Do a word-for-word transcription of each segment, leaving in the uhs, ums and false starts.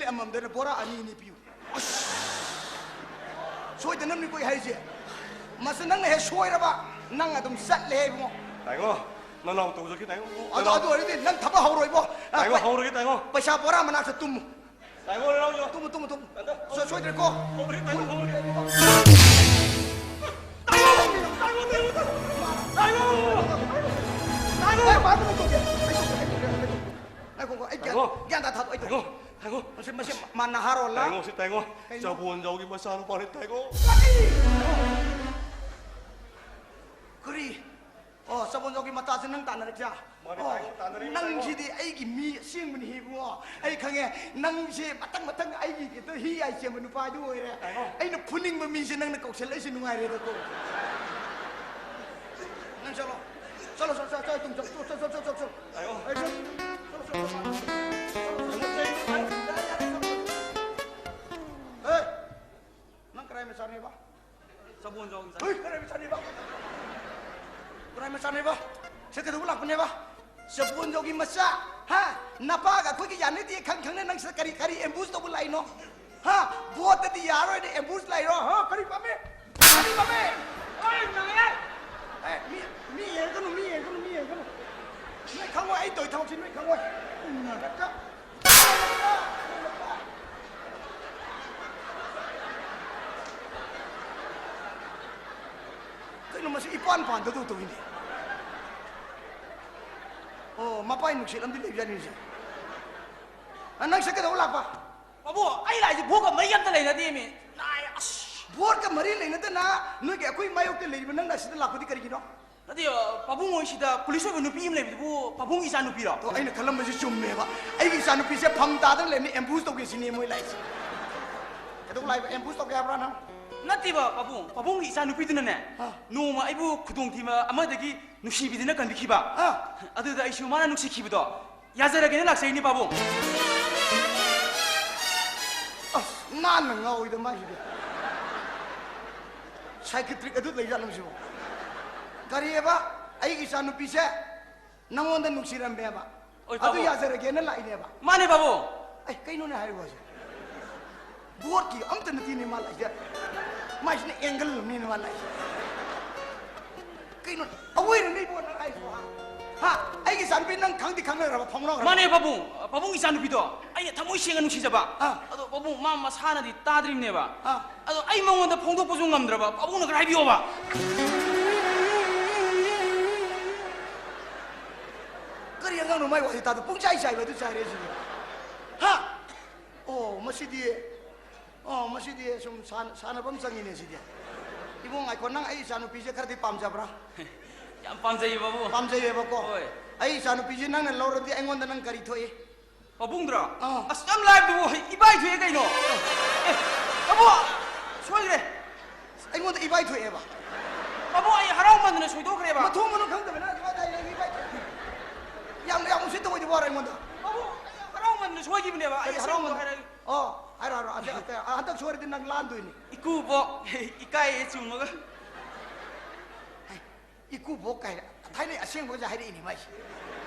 ꯑꯃꯃꯝꯗꯅ ꯕꯣꯔꯥ ꯑꯅꯤ ꯑꯅꯤ ꯄꯤꯌꯨ꯫ ꯑꯁ! ꯁꯣꯏꯗꯅꯕꯅꯤꯀꯣ ꯑꯩ ꯍꯥꯏꯁꯦ꯫ ꯃꯁꯤ ꯅꯪꯅ ꯍꯦꯛ ꯁꯣꯏꯔꯕ, ꯅꯪ ꯑꯗꯨꯝ ꯆꯠꯂꯦ ꯏꯕꯨꯡꯉꯣ꯫ ꯇꯥꯏꯉꯣ, ꯅꯅꯥꯎ ꯇꯧꯖꯈꯤ ꯇꯥꯏꯉꯣ꯫ ꯑꯗꯨ, ꯅꯅꯥꯎ꯫ ꯑꯗꯨ ꯑꯣꯏꯔꯗꯤ ꯅꯪ ꯊꯕꯛ ꯍꯧꯔꯣꯏꯕꯣ꯫ ꯑ, ꯇꯥꯏꯉꯣ, ꯄꯩ-, ꯍꯧꯔꯒꯦ ꯇꯥꯏꯉꯣ꯫ ꯄꯩꯁꯥ ꯕꯣꯔꯥ ꯃꯅꯥꯛꯇ ꯇꯨꯝꯃꯨ꯫ ꯇꯥꯏꯉꯣ, ꯅꯅꯥꯎ, ꯌꯣ꯫ ꯇꯨꯝꯃꯨ, ꯇꯨꯝꯃꯨ, ꯇꯨꯝꯃꯨ꯫ ꯇꯥꯏꯉꯣ꯫ ꯁꯣꯏ-, ꯁꯣꯏꯗ꯭ꯔꯦꯀꯣ꯫ ꯍꯧꯔꯒꯦ ꯇꯥꯏꯉꯣ, ꯍꯧꯔꯒꯦ꯫ ꯇꯥꯏꯉꯣ, ꯇꯥꯏꯉꯣ, ꯇꯥꯏꯉꯣ, ꯇꯥꯏꯉꯣ꯫ ꯇꯥꯏꯉꯣ꯫ ꯑꯦ, ꯃꯥ ꯇꯨꯝꯃꯨ, ꯇꯨꯝꯃꯨ꯫ ꯑꯩ ꯇꯨꯝꯃꯨ, ꯑꯩ ꯇꯨꯝꯃꯨ, ꯑꯩ ꯇꯨꯝꯃꯨ꯫ ꯉꯥꯏꯈꯣ, ꯉꯥꯏꯈꯣ, ꯑꯩ ꯒ꯭ꯌꯥꯟ, ꯇꯥꯏꯉꯣ꯫ ꯒ꯭ꯌꯥꯟ ꯇꯥ ꯊꯥꯗꯣꯛ-, ꯑꯩ ꯇꯨꯝꯃꯨ꯫ ꯇꯥꯏꯉꯣ, ꯇꯥꯏꯉꯣ꯫ ꯃꯁꯤ, ꯃꯁꯤ ꯃꯥ ꯅꯍꯥꯔꯣꯜꯂ? ꯇꯥꯏꯉꯣ, ꯁꯤ ꯇꯥꯏꯉꯣ꯫ ꯀꯩꯅꯣ? ꯆꯕꯣꯟꯖꯥꯎꯒꯤ ꯃꯆꯥꯅꯨꯄꯥꯅꯤ ꯇꯥꯏꯉꯣ꯫ ꯀꯔꯤ? ꯑꯣ, ꯆꯕꯣꯟꯖꯥꯎꯒꯤ ꯃꯇꯥꯁꯦ ꯅꯪ ꯇꯥꯟꯅꯔꯛꯏꯁꯦ? ꯃꯥꯅꯦ, ꯑꯣ, ꯇꯥꯏꯉꯣ, ꯇꯥꯟꯅꯔꯛꯏꯅꯦ, ꯅꯪꯁꯤꯗꯤ ꯑꯩꯒꯤ ꯃꯤ ꯑꯁꯦꯡꯕꯅꯤ ꯏꯕꯨꯡꯉꯣ꯫ ꯑꯩ ꯈꯪꯉꯦ, ꯅꯪꯁꯦ ꯃꯊꯪ ꯃꯊꯪ ꯑꯩꯒꯤ ꯈꯛꯇ ꯍꯤ ꯌꯥꯏ ꯆꯦꯟꯕ ꯅꯨꯄꯥꯗꯨ ꯑꯣꯏꯔꯦ꯫ ꯇꯥꯏꯉꯣ꯫ ꯑꯩꯅ ꯐꯨꯅꯤꯡꯕ ꯃꯤꯁꯦ ꯅꯪꯅ ꯀꯧꯁꯜꯂꯛꯏꯁꯦ ꯅꯨꯡꯉꯥꯏꯔꯦꯗꯀꯣ꯫ ꯅꯪ ꯆꯠꯂꯣ꯫ ꯆꯠꯂꯣ, ꯆꯠꯂꯣ, ꯆꯠꯂꯣ, ꯆꯠꯂꯣ, ꯆꯠꯂꯣ, ꯆꯠꯂꯣ, ꯆꯠꯂꯣ, ꯆꯠꯂꯣ꯫ ꯇꯥꯏꯉꯣ꯫ ꯑꯩ ꯆꯠ-, ꯆꯠꯂꯣ, ꯆꯠꯂꯣ, ꯆꯠꯂꯣ꯫ ꯆꯠꯂꯣ, ꯆꯠꯂꯣ, ꯆꯠꯂꯣ꯫ ꯌꯥꯔꯦ, ꯌꯥꯔꯦ, ꯆꯠꯂꯣ꯫ ꯍꯦ! ꯅꯪ ꯀꯅꯥꯏ ꯃꯆꯥꯅꯦꯕ? ꯆꯕꯣꯟꯖꯥꯎ ꯃꯆꯥ꯫ ꯍꯣꯏ, ꯀꯅꯥꯏ ꯃꯆꯥꯅꯦꯕ? ꯀꯅꯥꯏ ꯃꯆꯥꯅꯦꯕ? ꯁꯤ ꯀꯩꯗꯧꯕ ꯂꯥꯛꯄꯅꯦꯕ? ꯆꯕꯣꯟꯖꯥꯎꯒꯤ ꯃꯆꯥ, ꯍꯥ? ꯅꯄꯥꯒ ꯑꯩꯈꯣꯏꯒꯤ ꯌꯥꯅꯗꯦ ꯈꯪ ꯈꯪꯅ ꯅꯪ ꯁꯤꯗ ꯀꯔꯤ, ꯀꯔꯤ ambush ꯇꯧꯕ ꯂꯥꯛꯏꯅꯣ? ꯍꯥ? Vote ꯇꯗꯤ ꯌꯥꯔꯣꯏꯅꯦ, ambush ꯂꯥꯛꯏꯔꯣ? ꯍꯥ? ꯀꯔꯤ ꯄꯥꯝꯃꯤ? ꯀꯔꯤ ꯄꯥꯝꯃꯤ? ꯑꯩ ꯅꯥꯏꯌꯦ꯫ ꯑꯦ, ꯃꯤ, ꯃꯤ ꯌꯦꯡꯒꯅꯨ, ꯃꯤ ꯌꯦꯡꯒꯅꯨ, ꯃꯤ ꯌꯦꯡꯒꯅꯨ꯫ ꯅꯣꯏ ꯈꯪꯉꯣꯏ, ꯑꯩ ꯇꯧꯔꯤ ꯊꯕꯛꯁꯤ ꯅꯣꯏ ꯈꯪꯉꯣꯏ꯫ ꯎꯝ꯫ ꯀꯩꯅꯣ ꯃꯁꯤ ꯏꯄꯥꯟ ꯄꯥꯟꯗꯗꯧ ꯇꯧꯏꯅꯦ꯫ ꯑꯣ, ꯃꯄꯥꯏ ꯅꯨꯡꯁꯤꯠ ꯑꯃꯗꯤ ꯂꯩꯕꯖꯥꯠꯅꯤ ꯁꯦ꯫ ꯑ, ꯅꯪ ꯁꯤ ꯀꯩꯗꯧꯕ ꯂꯥꯛꯄ? ꯄꯥꯕꯨꯡ, ꯑꯩ ꯂꯥꯛꯏꯁꯦ vote ꯀ ꯃꯔꯤ ꯑꯝꯇ ꯂꯩꯅꯗꯦꯃꯤ꯫ ꯅꯥꯏ, ꯑꯁ꯫ Vote ꯀ ꯃꯔꯤ ꯂꯩꯅꯗꯅ ꯅꯣꯏꯒꯤ ꯑꯩꯈꯣꯏ ꯃꯥꯌꯣꯛꯇ ꯂꯩꯔꯤꯕ ꯅꯪꯅ ꯑꯁꯤꯗ ꯂꯥꯛꯄꯗꯤ ꯀꯔꯤꯒꯤꯅꯣ? ꯅꯠꯇꯦ, ꯑ, ꯄꯥꯕꯨꯡ ꯍꯣꯏ ꯁꯤꯗ police ꯑꯣꯏꯕ ꯅꯨꯄꯤ ꯑꯃ ꯂꯩꯕꯗꯨꯕꯨ ꯄꯥꯕꯨꯡꯒꯤ ꯏꯆꯥ ꯅꯨꯄꯤꯔꯣ? ꯑꯣ, ꯑꯩꯅ ꯈꯜꯂꯝꯕꯁꯦ ꯆꯨꯝꯃꯦꯕ꯫ ꯑꯩꯒꯤ ꯏꯆꯥ ꯅꯨꯄꯤꯁꯦ ꯐꯝ ꯇꯥꯗꯅ ꯂꯩꯕꯅꯤ, ambush ꯇꯧꯒꯦ ꯁꯤꯅꯦ ꯃꯣꯏ ꯂꯥꯛꯏꯁꯦ꯫ ꯀꯩꯗꯧ ꯂꯥꯛꯏꯕ? Ambush ꯇꯧꯒꯦ ꯍꯥꯏꯕ꯭ꯔꯥ ꯅꯪ? ꯅꯠꯇꯦꯕ, ꯄꯥꯕꯨꯡ꯫ ꯄꯥꯕꯨꯡꯒꯤ ꯏꯆꯥ ꯅꯨꯄꯤꯗꯨꯅꯅꯦ, ꯑꯥ꯫ ꯅꯣꯡꯃ ꯑꯩꯕꯨ ꯈꯨꯗꯣꯡꯊꯤꯕ ꯑꯃꯗꯒꯤ ꯅꯨꯡꯁꯤꯕꯤꯗꯨꯅ ꯀꯟꯕꯤꯈꯤꯕ꯫ ꯑꯥ꯫ ꯑꯗꯨꯗ ꯑꯩꯁꯨ ꯃꯥꯅ ꯅꯨꯡꯁꯤꯈꯤꯕꯗꯣ ꯌꯥꯖꯔꯒꯦꯅ ꯂꯥꯛꯆꯩꯅꯤ, ꯄꯥꯕꯨꯡ꯫ ꯑꯁ, ꯅꯥꯟꯅ ꯉꯥꯎꯏꯗ ꯃꯥꯏꯁꯤꯗꯤ꯫ Psychiatric ꯑꯗꯨ ꯂꯩꯖꯥꯠꯂꯣ ꯁꯤꯕꯣ? ꯀꯔꯤꯑꯕ? ꯑꯩꯒꯤ ꯏꯆꯥ ꯅꯨꯄꯤꯁꯦ ꯅꯪꯉꯣꯟꯗ ꯅꯨꯡꯁꯤꯔꯝꯃꯦꯕ꯫ ꯍꯣꯏ, ꯑꯗꯨ ꯄꯥꯕꯨꯡ꯫ ꯌꯥꯖꯔꯒꯦꯅ ꯂꯥꯛꯏꯅꯦꯕ꯫ ꯃꯥꯅꯦ, ꯄꯥꯕꯨꯡ꯫ ꯑꯩ ꯀꯩꯅꯣꯅꯦ ꯍꯥꯏꯔꯤꯕꯁꯦ? ꯕꯣꯠꯀꯤ ꯑꯝꯇ ꯅꯠꯇꯦꯅꯦ ꯃꯥ ꯂꯥꯛꯏꯁꯦ꯫ ꯃꯥꯏꯁꯤꯅ ꯑꯦꯡꯒꯜ ꯑꯃꯅꯤꯅꯦ ꯃꯥ ꯂꯥꯛꯏꯁꯦ꯫ ꯀꯩꯅꯣ? ꯑꯋꯣꯏꯔꯅꯦ ꯏꯕꯣ ꯅꯪ ꯍꯥꯏꯁꯤꯕꯣ, ꯍꯥ? ꯍꯥ? ꯑꯩꯒꯤ ꯏꯆꯥꯅꯨꯄꯤ ꯅꯪ ꯈꯪꯗꯤ ꯈꯪꯅꯈ꯭ꯔꯕ, ꯐꯥꯎꯅꯈ꯭ꯔꯕ? ꯃꯥꯅꯦ ꯄꯥꯕꯨꯡ, ꯄꯥꯕꯨꯡ ꯏꯆꯥꯅꯨꯄꯤꯗꯣ ꯑꯩꯅ ꯊꯃꯣꯏ ꯁꯦꯡꯅ ꯅꯨꯡꯁꯤꯖꯕ꯫ ꯑꯥ꯫ ꯑꯗꯣ ꯄꯥꯕꯨꯡ ꯃꯥ ꯃꯁꯥꯅꯗꯤ ꯇꯥꯗ꯭ꯔꯤꯕꯅꯦꯕ꯫ ꯑꯥ꯫ ꯑꯗꯣ ꯑꯩ ꯃꯉꯣꯟꯗ ꯐꯣꯡꯗꯣꯛꯄꯁꯨ ꯉꯝꯗ꯭ꯔꯕ, ꯄꯥꯕꯨꯡꯅ ꯈꯔ ꯍꯥꯏꯕꯤꯌꯣꯕ꯫ ꯀꯔꯤ ꯑꯉꯥꯡꯅꯣ ꯃꯥꯏ ꯋꯥꯁꯤ ꯇꯥꯗ ꯄꯨꯡꯆꯥꯏ ꯆꯥꯏꯕ ꯑꯗꯨ ꯆꯥꯏꯔꯦ ꯁꯤꯗꯤ꯫ ꯍꯥ? ꯑꯣ ꯃꯁꯤꯗꯤ ꯑꯣ ꯃꯁꯤꯗꯤ ꯁꯨꯝ ꯁꯥꯟ- ꯁꯥꯟꯅꯕ ꯑꯃ ꯆꯪꯉꯤꯅꯦ ꯁꯤꯗꯤ꯫ ꯏꯕꯨꯡ ꯉꯥꯏꯈꯣ, ꯅꯪ ꯑꯩ ꯏꯆꯥꯅꯨꯄꯤꯁꯦ ꯈꯔꯗꯤ ꯄꯥꯝꯖꯕ꯭ꯔꯥ? ꯌꯥꯝ ꯄꯥꯝꯖꯩꯌꯦ ꯄꯥꯕꯨꯡ꯫ ꯄꯥꯝꯖꯩꯌꯦꯕꯀꯣ? ꯍꯣꯏ꯫ ꯑꯩ ꯏꯆꯥꯅꯨꯄꯤꯁꯦ ꯅꯪꯅ ꯂꯧꯔꯗꯤ ꯑꯩꯉꯣꯟꯗ ꯅꯪ ꯀꯔꯤ ꯊꯣꯛꯏ? ꯄꯥꯕꯨꯡꯗ꯭ꯔꯣ? ꯑꯥ꯫ ꯑꯁ ꯌꯥꯝ ꯂꯥꯏꯕꯗꯨꯕꯨ ꯏꯕꯥꯏ ꯊꯣꯛꯑꯦ ꯀꯩꯅꯣ꯫ ꯑꯦ ꯄꯥꯕꯨꯡ ꯁꯣꯏꯈ꯭ꯔꯦ꯫ ꯑꯩꯉꯣꯟꯗ ꯏꯕꯥꯏ ꯊꯣꯛꯑꯦꯕ꯫ ꯄꯥꯕꯨꯡ ꯑꯩ ꯍꯔꯥꯎꯃꯟꯗꯅ ꯁꯣꯏꯗꯣꯛꯈ꯭ꯔꯦꯕ꯫ ꯃꯊꯣꯡ ꯃꯔꯝ ꯈꯪꯗꯕꯅ ꯏꯕꯥꯏ ꯊꯣꯛꯑꯦ꯫ ꯌꯥꯝ ꯌꯥꯝ ꯎꯁꯤꯠꯇꯕ ꯑꯣꯏꯗꯕ ꯋꯥꯔꯣ ꯑꯩꯉꯣꯟꯗ꯫ ꯄꯥꯕꯨꯡ ꯑꯩ ꯍꯔꯥꯎꯃꯟꯗꯅ ꯁꯣꯏꯈꯤꯕꯅꯦꯕ꯫ ꯑꯩ ꯀꯔꯤ ꯑꯁꯦꯡꯕꯗꯣ ꯍꯔꯥꯎꯃꯟ- ꯍꯥꯏꯔꯒꯦ꯫ ꯑꯣ ꯍꯥꯏꯔꯣ ꯍꯥꯏꯔꯣ꯫ ꯑꯁꯦ- ꯑꯁꯦ- ꯍꯟꯗꯛ ꯁꯣꯏꯔꯗꯤ ꯅꯪ ꯂꯥꯟꯗꯣꯏꯅꯤ꯫ ꯏꯀꯨꯕꯣꯛ ꯏꯀꯥꯏꯌꯦ ꯆꯨꯝꯃꯒ꯫ ꯏꯀꯨꯕꯣꯛ ꯀꯥꯏꯅ ꯊꯥꯏꯅꯩ ꯑꯁꯦꯡꯕꯒꯁꯦ ꯍꯥꯏꯔꯛꯏꯅꯦ ꯃꯥꯏꯁꯦ꯫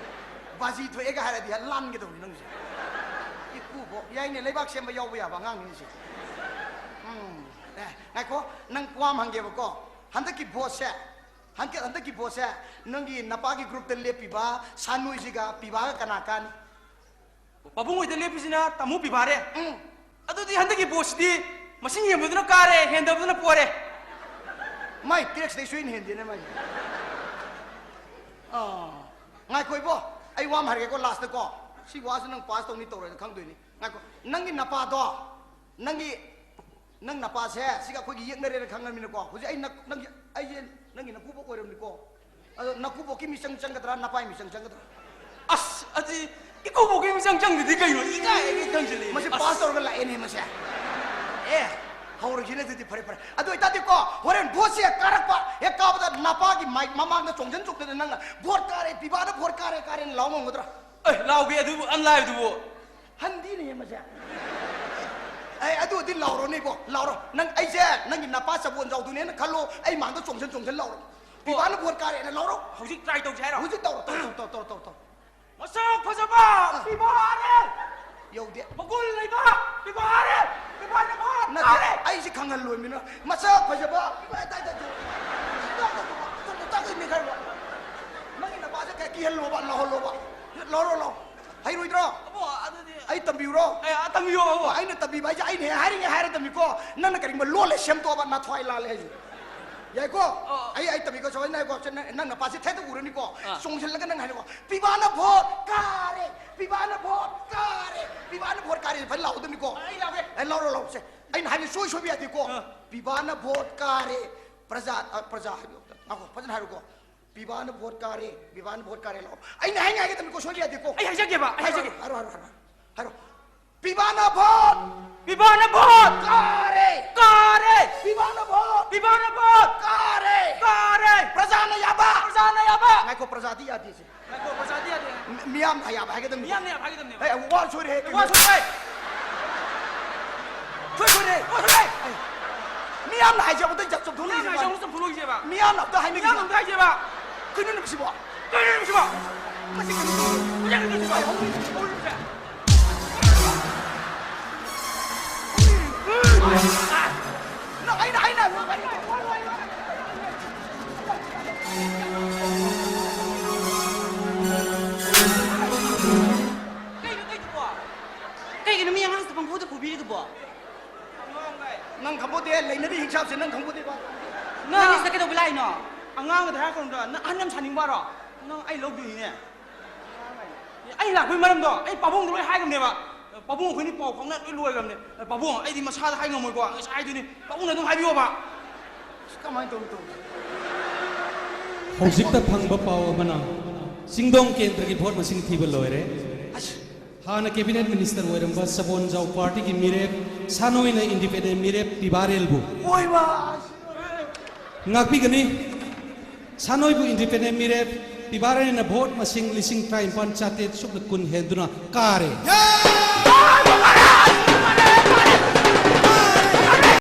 ꯕꯥꯖꯤ ꯊꯣꯛꯑꯦꯒ ꯍꯥꯏꯔꯗꯤ ꯂꯥꯟꯒꯗꯧꯅꯤ ꯅꯪꯁꯦ꯫ ꯏꯀꯨꯕꯣꯛ ꯌꯥꯏꯅꯦ, ꯂꯩꯕꯥꯛ ꯁꯦꯝꯕ ꯌꯥꯎꯕ ꯌꯥꯕ ꯑꯉꯥꯡꯅꯤꯅꯦ ꯁꯤꯁꯦ꯫ ꯎꯝ꯫ ꯑꯦ ꯉꯥꯏꯈꯣ, ꯅꯪ ꯋꯥ ꯑꯃ ꯍꯪꯒꯦꯕꯀꯣ꯫ ꯍꯟꯗꯛꯀꯤ ꯚꯣꯠꯁꯦ ꯍꯟꯗꯛ ꯍꯟꯗꯛꯀꯤ ꯚꯣꯠꯁꯦ ꯅꯪꯒꯤ ꯅꯄꯥꯒꯤ ꯒ꯭ꯔꯨꯞꯇ ꯂꯦꯞꯄꯤꯕ ꯁꯥꯟꯅꯣꯏꯁꯤꯒ ꯄꯤꯕꯥꯒ ꯀꯅꯥ ꯀꯥꯅꯤ? ꯄꯥꯕꯨꯡ ꯍꯣꯏꯗ ꯂꯦꯞꯄꯤꯁꯤꯅ ꯇꯥꯃꯣ ꯄꯤꯕꯥꯔꯦ꯫ ꯎꯝ꯫ ꯑꯗꯨꯗꯤ ꯍꯟꯗꯛꯀꯤ ꯚꯣꯠꯁꯤꯗꯤ ꯃꯁꯤꯡ ꯍꯦꯟꯕꯗꯨꯅ ꯀꯥꯔꯦ, ꯍꯦꯟꯗꯕꯗꯨꯅ ꯄꯣꯔꯦ꯫ ꯃꯥꯏ ꯇꯦꯛꯁꯇꯩ ꯁꯣꯏꯅ ꯍꯦꯟꯗꯦꯅꯦ ꯃꯥꯏ꯫ ꯑꯥ꯫ ꯉꯥꯏꯈꯣ ꯏꯕꯣ, ꯑꯩ ꯋꯥ ꯑꯃ ꯍꯥꯏꯔꯒꯦꯀꯣ ꯂꯥꯁꯇꯀꯣ꯫ ꯁꯤ ꯋꯥꯁꯤ ꯅꯪ ꯄꯥꯁ ꯇꯧꯅꯤ ꯇꯧꯔꯣꯏꯅ ꯈꯪꯗꯣꯏꯅꯤ꯫ ꯉꯥꯏꯈꯣ, ꯅꯪꯒꯤ ꯅꯄꯥꯗꯣ, ꯅꯪꯒꯤ ꯅꯪ ꯅꯄꯥꯁꯦ ꯁꯤꯒ ꯑꯩꯈꯣꯏꯒꯤ ꯌꯦꯛꯅꯔꯦꯅ ꯈꯪꯉꯕꯅꯤꯅꯀꯣ꯫ ꯍꯧꯖꯤꯛ ꯑꯩ ꯅꯪꯒꯤ ꯑꯩꯁꯦ ꯅꯪꯒꯤ ꯅꯀꯨꯕꯣꯛ ꯑꯣꯏꯔꯝꯅꯤꯀꯣ꯫ ꯑꯗꯣ ꯅꯀꯨꯕꯣꯛꯀꯤ ꯃꯤꯆꯪ ꯆꯪꯒꯗ꯭ꯔꯥ, ꯅꯄꯥꯏ ꯃꯤꯆꯪ ꯆꯪꯒꯗ꯭ꯔꯥ? ꯑꯁ ꯑꯗꯨꯗꯤ ꯏꯀꯨꯕꯣꯛꯀꯤ ꯃꯤꯆꯪ ꯆꯪꯗꯗꯤ ꯀꯩꯅꯣ? ꯏꯀꯥꯏ ꯏꯀꯥꯏ ꯈꯪꯖꯤꯜꯂꯛꯑꯦ꯫ ꯃꯁꯤ ꯑꯁ꯫ ꯄꯥꯁ ꯇꯧꯔꯒ ꯂꯥꯛꯑꯦꯅꯦ ꯃꯁꯦ꯫ ꯑꯦ, ꯍꯧꯔꯒꯦꯅꯦ ꯑꯗꯨꯗꯤ꯫ ꯐꯔꯦ ꯐꯔꯦ꯫ ꯑꯗꯨ ꯑꯣꯏꯇꯥꯔꯗꯤꯀꯣ, ꯍꯣꯔꯦꯟ ꯚꯣꯠꯁꯦ ꯀꯥꯔꯛꯄ ꯍꯦꯛ ꯀꯥꯕꯗ ꯅꯄꯥꯒꯤ ꯃꯥꯏꯛ ꯃꯃꯥꯡꯗ ꯆꯣꯡꯁꯤꯟ ꯆꯣꯡꯗꯅ ꯅꯪꯅ "ꯚꯣꯠ ꯀꯥꯔꯦ, ꯄꯤꯕꯥꯅ ꯚꯣꯠ ꯀꯥꯔꯦ ꯀꯥꯔꯦꯅ" ꯂꯥꯎ ꯉꯝꯒꯗ꯭ꯔꯥ? ꯑꯦ ꯂꯥꯎꯒꯦ ꯑꯗꯨꯕꯨ ꯑꯟ ꯂꯥꯏꯕꯗꯨꯕꯨ꯫ ꯍꯟꯗꯤꯅꯦ ꯃꯁꯦ꯫ ꯑꯩ ꯑꯗꯨꯗꯤ ꯂꯥꯎꯔꯣꯅꯦ ꯏꯕꯣ, ꯂꯥꯎꯔꯣ꯫ ꯅꯪ ꯑꯩꯁꯦ ꯅꯪꯒꯤ ꯅꯄꯥ ꯆꯕꯣꯟ ꯆꯥꯎꯗꯨꯅꯦꯅ ꯈꯜꯂꯣ, ꯑꯩ ꯃꯥꯡꯗ ꯆꯣꯡꯁꯤꯟ ꯆꯣꯡꯁꯤꯟ ꯂꯥꯎꯔꯣ꯫ ꯄꯤꯕꯥꯅ ꯚꯣꯠ ꯀꯥꯔꯦꯅ ꯂꯥꯎꯔꯣ꯫ ꯍꯧꯖꯤꯛ ꯇ꯭ꯔꯥꯏ ꯇꯧꯁꯦ ꯍꯥꯏꯔꯣ? ꯍꯧꯖꯤꯛ ꯇꯧꯔꯣ, ꯇꯧꯔꯣ, ꯇꯧꯔꯣ, ꯇꯧꯔꯣ, ꯇꯧꯔꯣ, ꯇꯧꯔꯣ꯫ ꯃꯁꯛ ꯐꯖꯕ ꯄꯤꯕꯥꯔꯦ꯫ ꯌꯧꯗꯦ꯫ ꯑꯩꯁꯤ ꯈꯪꯍꯜꯂꯣꯏꯃꯤꯅ ꯃꯁꯛ ꯐꯖꯕ ꯇꯥꯛꯇꯣꯏꯅꯤ ꯈꯔ ꯅꯪꯒꯤ ꯅꯄꯥꯁꯦ ꯀꯌꯥ ꯀꯤꯍꯜꯂꯣꯕ, ꯂꯥꯎꯍꯜꯂꯣꯕ꯫ ꯂꯧꯔꯣ, ꯂꯧ꯫ ꯍꯩꯔꯣꯏꯗ꯭ꯔꯣ? ꯑꯕꯣ, ꯑꯗꯨꯗꯤ ꯑꯩ ꯇꯝꯕꯤꯌꯨꯔꯣ? ꯑꯦ, ꯑ, ꯇꯝꯕꯤꯌꯣ, ꯑꯕꯣ꯫ ꯑꯩꯅ ꯇꯝꯕꯤꯕ ꯍꯥꯏꯁꯦ ꯑꯩꯅ ꯍꯦꯛ ꯍꯥꯏꯔꯤꯉꯩ ꯍꯥꯏꯔꯗꯕꯅꯤꯀꯣ꯫ ꯅꯪꯅ ꯀꯔꯤꯒꯨꯝꯕ ꯂꯣꯜꯂꯦ ꯁꯦꯝꯗꯣꯛꯑꯕ ꯅꯊ꯭ꯋꯥꯏ ꯂꯥꯜꯂꯦ ꯍꯥꯏꯁꯦ꯫ ꯌꯥꯏꯀꯣ? ꯑꯣ꯫ ꯑꯩ, ꯑꯩ ꯇꯝꯕꯤꯀꯣ, ꯁꯨꯃꯥꯏꯅ ꯍꯥꯏꯀꯣ꯫ ꯁꯦ, ꯅꯪ, ꯅꯪ ꯅꯄꯥꯁꯦ ꯊꯦꯠꯇ ꯎꯔꯅꯤꯀꯣ꯫ ꯑꯥ꯫ ꯆꯣꯡꯁꯤꯜꯂꯒ ꯅꯪ ꯍꯥꯏꯅꯀꯣ, "ꯄꯤꯕꯥꯅ ꯚꯣꯠ ꯀꯥꯔꯦ! ꯄꯤꯕꯥꯅ ꯚꯣꯠ ꯀꯥꯔꯦ! ꯄꯤꯕꯥꯅ ꯚꯣꯠ ꯀꯥꯔꯦ!" ꯐꯖꯅ ꯂꯥꯎꯗꯕꯅꯤꯀꯣ꯫ ꯑꯩ ꯂꯥꯎꯒꯦ꯫ ꯑꯩ ꯂꯥꯎꯔꯣ, ꯂꯥꯎꯔꯣ, ꯁꯦ꯫ ꯑꯩꯅ ꯍꯥꯏꯕ ꯁꯣꯏ ꯁꯣꯏꯕ ꯌꯥꯗꯦꯀꯣ꯫ ꯑꯥ꯫ ꯄꯤꯕꯥꯅ ꯚꯣꯠ ꯀꯥꯔꯦ! ꯄ꯭ꯔꯖꯥ, ꯑ, ꯄ꯭ꯔꯖꯥ ꯍꯥꯏꯕ, ꯉꯥꯏꯈꯣ, ꯐꯖꯅ ꯍꯥꯏꯔꯨꯀꯣ꯫ ꯄꯤꯕꯥꯅ ꯚꯣꯠ ꯀꯥꯔꯦ, ꯄꯤꯕꯥꯅ ꯚꯣꯠ ꯀꯥꯔꯦ ꯂꯥꯛꯑꯣ꯫ ꯑꯩꯅ ꯍꯥꯏ ꯉꯥꯏꯒꯗꯕꯅꯤꯀꯣ, ꯁꯣꯏꯕ ꯌꯥꯗꯦꯀꯣ꯫ ꯑꯩ ꯍꯥꯏꯖꯒꯦꯕ, ꯑꯩ ꯍꯥꯏꯔꯣ, ꯍꯥꯏꯖꯒꯦ꯫ ꯍꯥꯏꯔꯣ, ꯍꯥꯏꯔꯣ, ꯍꯥꯏꯔꯣ, ꯍꯥꯏꯔꯣ꯫ ꯄꯤꯕꯥꯅ ꯚꯣꯠ! ꯄꯤꯕꯥꯅ ꯚꯣꯠ! ꯀꯥꯔꯦ! ꯀꯥꯔꯦ! ꯄꯤꯕꯥꯅ ꯚꯣꯠ! ꯄꯤꯕꯥꯅ ꯚꯣꯠ! ꯀꯥꯔꯦ! ꯀꯥꯔꯦ! ꯄ꯭ꯔꯖꯥꯅ ꯌꯥꯕ! ꯄ꯭ꯔꯖꯥꯅ ꯌꯥꯕ! ꯉꯥꯏꯈꯣ, ꯄ꯭ꯔꯖꯥꯗꯤ ꯌꯥꯗꯦꯁꯦ꯫ ꯉꯥꯏꯈꯣ, ꯄ꯭ꯔꯖꯥꯗꯤ ꯌꯥꯗꯦ꯫ ꯃꯤ-, ꯃꯤꯌꯥꯝꯅ ꯌꯥꯕ ꯍꯥꯏꯒꯗꯕꯅꯤ꯫ ꯃꯤꯌꯥꯝꯅ ꯌꯥꯕ ꯍꯥꯏꯒꯗꯕꯅꯦꯕ꯫ ꯑꯦ, ꯋꯥ ꯁꯣꯏꯔꯦ꯫ ꯑꯦ, ꯋꯥ ꯁꯣꯏꯔꯦ꯫ ꯁꯣꯏ ꯁꯣꯏꯔꯦ꯫ ꯋꯥ ꯁꯣꯏꯔꯦ꯫ ꯃꯤꯌꯥꯝꯅ ꯍꯥꯏꯖꯕꯗ ꯖꯥꯠ ꯆꯨꯝꯊꯣꯛꯂꯛꯏꯁꯦ ꯃꯤꯌꯥꯝꯅ ꯍꯥꯏꯖꯕꯗ ꯃꯥꯅ꯫ ꯆꯨꯝꯊꯣꯛꯂꯛꯏꯁꯦꯕ꯫ ꯃꯤꯌꯥꯝꯅ ꯑꯝꯇ ꯍꯥꯏꯅꯈꯤꯁꯦ꯫ ꯃꯤꯌꯥꯝꯅ ꯑꯝꯇ ꯍꯥꯏꯖꯦꯕ꯫ ꯀꯩꯅꯣꯅꯦ ꯁꯤꯕꯣ? ꯀꯩꯅꯣꯅꯦ ꯁꯤꯕꯣ? ꯃꯁꯤ ꯀꯩꯅꯣ ꯇꯧꯔꯤ? ꯀꯩꯅꯣꯅꯦ ꯁꯤꯕꯣ? ꯅꯪ ꯑꯩꯅ, ꯑꯩꯅ, ꯅꯪ ꯑꯩꯅ꯫ ꯀꯩꯅꯣ ꯇꯧꯏꯗꯨꯕꯣ? ꯀꯩꯒꯤꯅꯣ ꯃꯤ ꯑꯉꯥꯡꯁꯤꯗ ꯄꯪꯐꯨꯗ ꯐꯨꯕꯤꯔꯤꯗꯨꯕꯣ? ꯅꯪ ꯈꯪꯄꯣꯠꯇꯦ, ꯂꯩꯅꯔꯤ ꯍꯤꯡꯁꯥꯞꯁꯦ ꯅꯪ ꯈꯪꯄꯣꯠꯇꯦꯕ꯫ ꯅꯪ ꯁꯤꯗ ꯀꯩꯗꯧꯕ ꯂꯥꯛꯏꯅꯣ? ꯑꯉꯥꯡꯗ ꯍꯥꯏꯔꯛꯀꯅꯨꯗ, ꯅꯪ ꯑꯍꯟ ꯌꯥꯝ ꯁꯥꯅꯤꯡꯕꯔꯣ? ꯅꯪ ꯑꯩ ꯂꯧꯗꯣꯏꯅꯤꯅꯦ꯫ ꯑꯩ ꯂꯥꯛꯄꯒꯤ ꯃꯔꯝꯗꯣ ꯑꯩ ꯄꯥꯕꯨꯡꯗ ꯂꯣꯏ ꯍꯥꯏꯈ꯭ꯔꯕꯅꯦꯕ꯫ ꯄꯥꯕꯨꯡ ꯑꯩꯈꯣꯏꯅꯤ ꯄꯥꯎ ꯐꯥꯎꯅ ꯂꯣꯏ ꯂꯣꯏꯈ꯭ꯔꯕꯅꯦ꯫ ꯄꯥꯕꯨꯡ, ꯑꯩꯗꯤ ꯃꯁꯥꯗ ꯍꯥꯏ ꯉꯝꯃꯣꯏꯀꯣ, ꯑꯩ ꯍꯥꯏꯗꯣꯏꯅꯤ꯫ ꯄꯥꯕꯨꯡꯅ ꯑꯗꯨꯝ ꯍꯥꯏꯕꯤꯌꯣꯕ꯫ ꯑꯁ, ꯀꯃꯥꯏꯅ ꯇꯧꯅꯤ, ꯇꯧꯅꯤ? ꯍꯧꯖꯤꯛꯇ ꯐꯪꯕ ꯄꯥꯎ ꯑꯃꯅ, ꯆꯤꯡꯗꯣꯡ ꯀꯦꯟꯗ꯭ꯔꯒꯤ ꯚꯣꯠ ꯃꯁꯤꯡ ꯊꯤꯕ ꯂꯣꯏꯔꯦ꯫ ꯑꯁ꯫ ꯍꯥꯟꯅ ꯀꯦꯕꯤꯅꯦꯠ ꯃꯤꯅꯤꯁꯇꯔ ꯑꯣꯏꯔꯝꯕ ꯁꯕꯣꯟꯖꯥꯎ ꯄꯥꯔꯇꯤꯒꯤ ꯃꯤꯔꯦꯞ, ꯁꯥꯅꯣꯏꯅ ꯏꯟꯗꯤꯄꯦꯟꯗꯦꯟ ꯃꯤꯔꯦꯞ ꯄꯤꯕꯥꯔꯦꯜꯕꯨ ꯑꯣꯏꯃꯥ! ꯉꯥꯛꯄꯤꯒꯅꯤ꯫ ꯁꯥꯅꯣꯏꯕꯨ ꯏꯟꯗꯤꯄꯦꯟꯗꯦꯟ ꯃꯤꯔꯦꯞ ꯄꯤꯕꯥꯔꯦꯜꯅ ꯚꯣꯠ ꯃꯁꯤꯡ ꯂꯤꯁꯤꯡ ꯇꯔꯥꯅꯤꯄꯥꯟ ꯆꯥꯇ꯭ꯔꯦꯠ ꯁꯨꯞꯅ ꯀꯨꯟ ꯍꯦꯟꯗꯨꯅ ꯀꯥꯔꯦ꯫